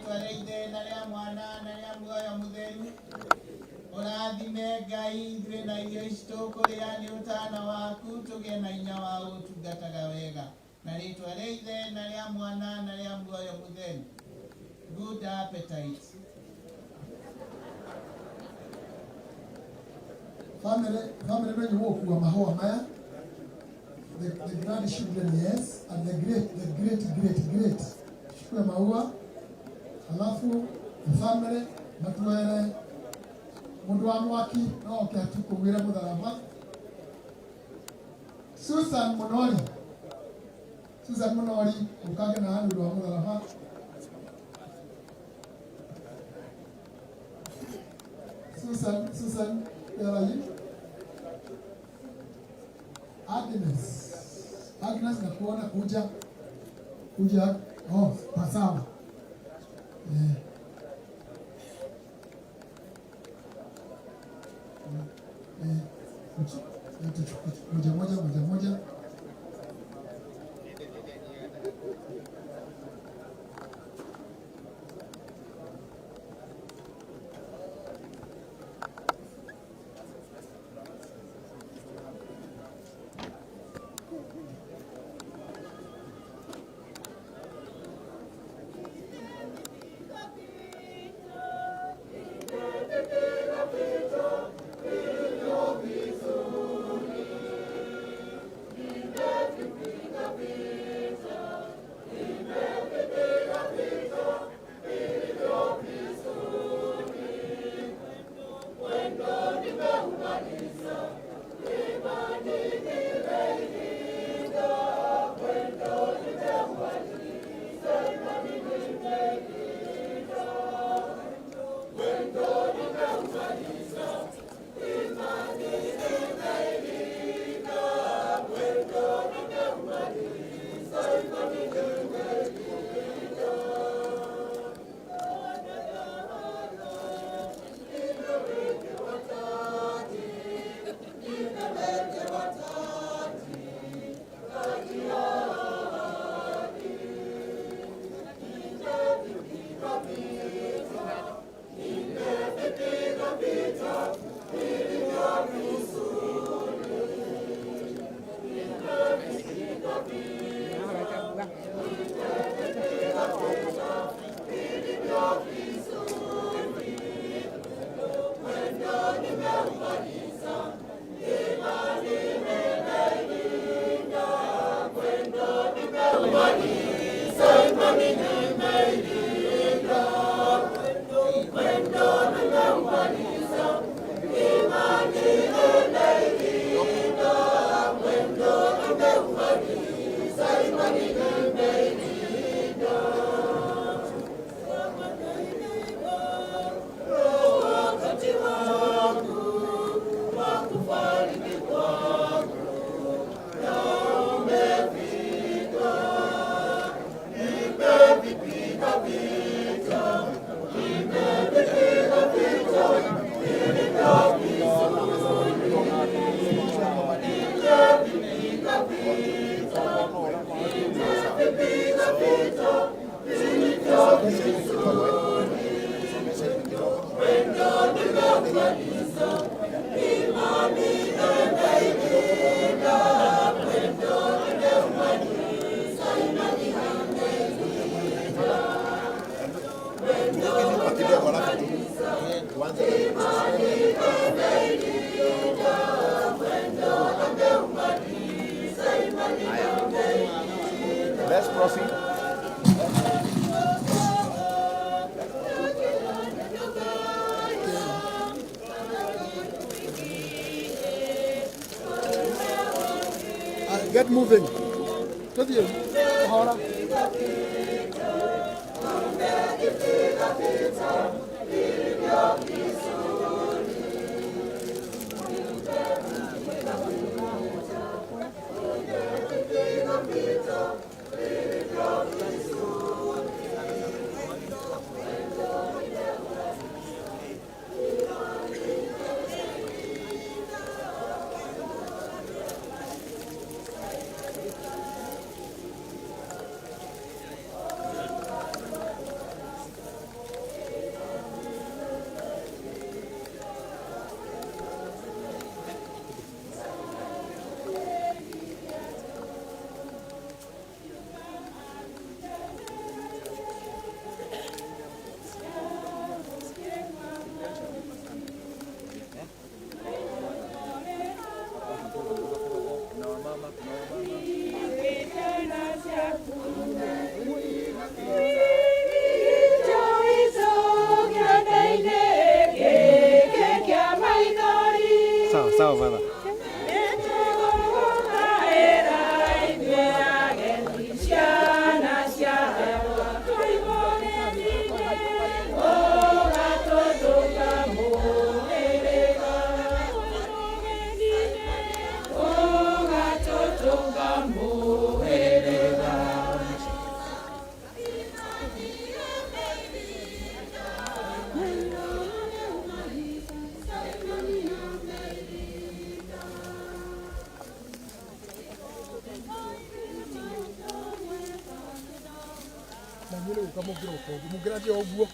Rĩtwa rĩa Ithe na rĩa Mwana na rĩa Muoyo Mũtheru. Ũrathime Ngai ithuĩ na irio ici tũkũrĩa nĩ ũtana waku tũgĩe na hinya wa gũtungataga wega. Na rĩtwa rĩa Ithe na rĩa Mwana na rĩa Muoyo Mũtheru. Good appetite. Family, family no nyuo mahũa maya. The grandchildren, yes, and the great, great, great. Chukue maua, alafu the family matuere mundu wa mwaki no oke atukugwire mutharaba. Susan Munori, Susan Munori, ukage na handu wa mutharaba. Susan, Susan, where are you? Agnes. Agnes nakuona kuja. Kuja. Oh, pasawa. Eh. Eh, moja moja moja moja. Let's proceed. Get moving. Tuthiĩ kahora. Sawa father. Na nyä gå ka må ngä roka å guo må ngä rathiä o guo.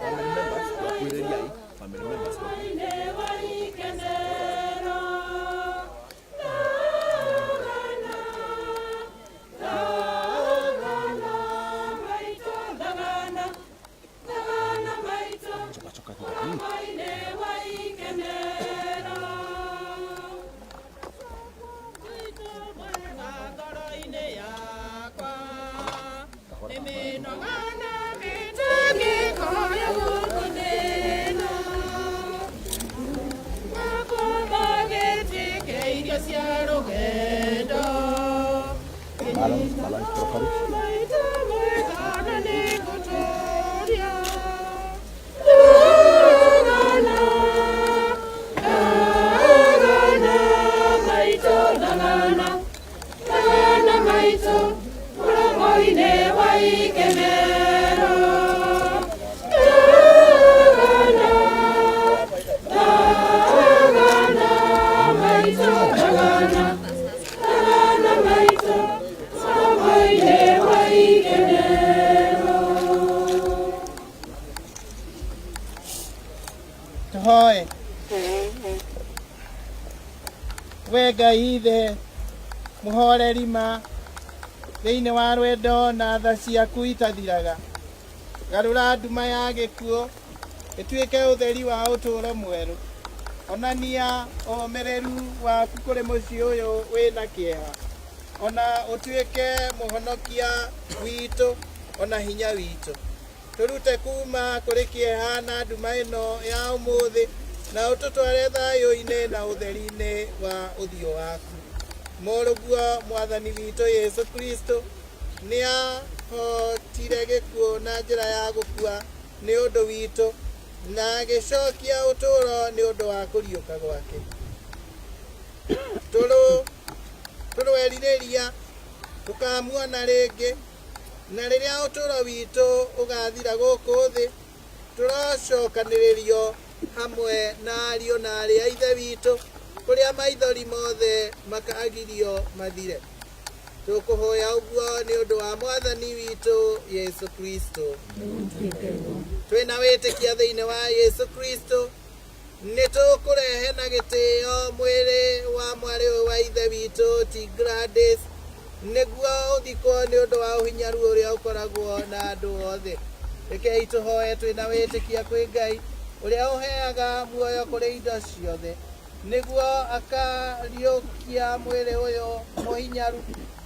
Family members wakwĩrĩria i family members choka choka choka. Balance, balance properly. Tũhoe. We Ngai ithe mũhoreri ma thĩinĩ wa rwendo na tha ciaku itathiraga, garũra nduma ya gĩkuũ ĩtuĩke ũtheri wa ũtũũro mwerũ. Onania ũmĩrĩru waku kũrĩ mũciĩ ũyũ wĩna kĩeha, ona ũtuĩke mũhonokia witũ ona hinya witũ. Tũrute kuma kũrĩ kĩeha na nduma ĩno ya ũmũthĩ na ũtũtware thayũ-inĩ na ũtheri-inĩ wa ũthiũ waku. Mũrũguo mwathani witũ Yesu Kristo nĩ ahotire gĩkuũ na njĩra ya gũkua nĩ ũndũ witũ na agĩcokia ũtũũro nĩ ũndũ wa kũriũka gwake. Tũrwerirĩria tũkamuona rĩngĩ, na rĩrĩa ũtũũro witũ ũgathira gũkũ thĩ, tũrocokanĩrĩrio hamwe na ariũ na aarĩ a ithe witũ kũrĩa maithori mothe makagirio mathire. Tũkũhoya ũguo nĩ ũndũ wa mwathani witũ Yesu Kristo. Twĩna wĩtĩkia thĩinĩ wa Yesu Kristo, nĩ tũkũrehe na gĩtĩo mwĩrĩ wa mwarĩ ũyũ wa ithe witũ ti Gladys, nĩguo ũthikwo nĩ ũndũ wa ũhinyaru ũrĩa ũkoragwo na andũ othe. Rekei tũhoe twĩna wĩtĩkia kwĩ Ngai ũrĩa ũheaga muoyo kũrĩ indo ciothe, nĩguo akariũkia mwĩrĩ ũyũ mũhinyaru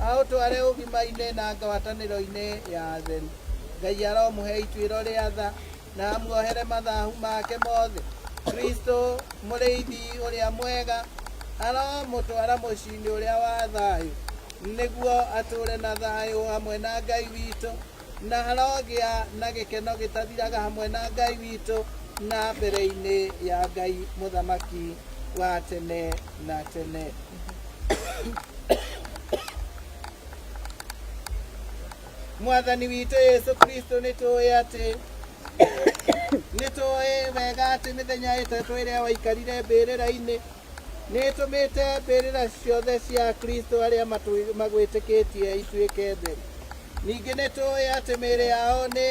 aũtware ũgima-inĩ na ngwatanĩro-inĩ ya atheru. Ngai aromũhe ituĩro rĩa tha na amuohere mathahu make mothe. Kristo mũrĩithi ũrĩa mwega aromũtwara mũciĩ-inĩ ũrĩa wa thayũ, nĩguo atũũre na thayũ hamwe na Ngai witũ, na arogĩa na gĩkeno gĩtathiraga hamwe na Ngai witũ na mbere-inĩ ya Ngai mũthamaki wa tene na tene. Mwathani witũ Yesu Kristo, nĩ tũĩ atĩ nĩ tũĩ wega atĩ mĩthenya 3 ĩrĩa waikarire mbĩrĩra-inĩ nĩ ĩtũmĩte mbĩrĩra ciothe cia Kristo arĩa magwĩtĩkĩtie ituĩke theru. Ningĩ nĩ tũĩ atĩ mĩĩrĩ yao nĩ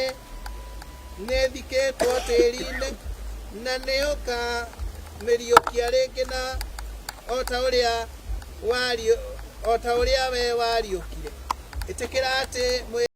ĩthikĩtwo tĩĩri-inĩ, na nĩ ũkamĩriũkia rĩngĩ na o ta ũrĩa we wariũkire. Ĩtĩkĩra atĩ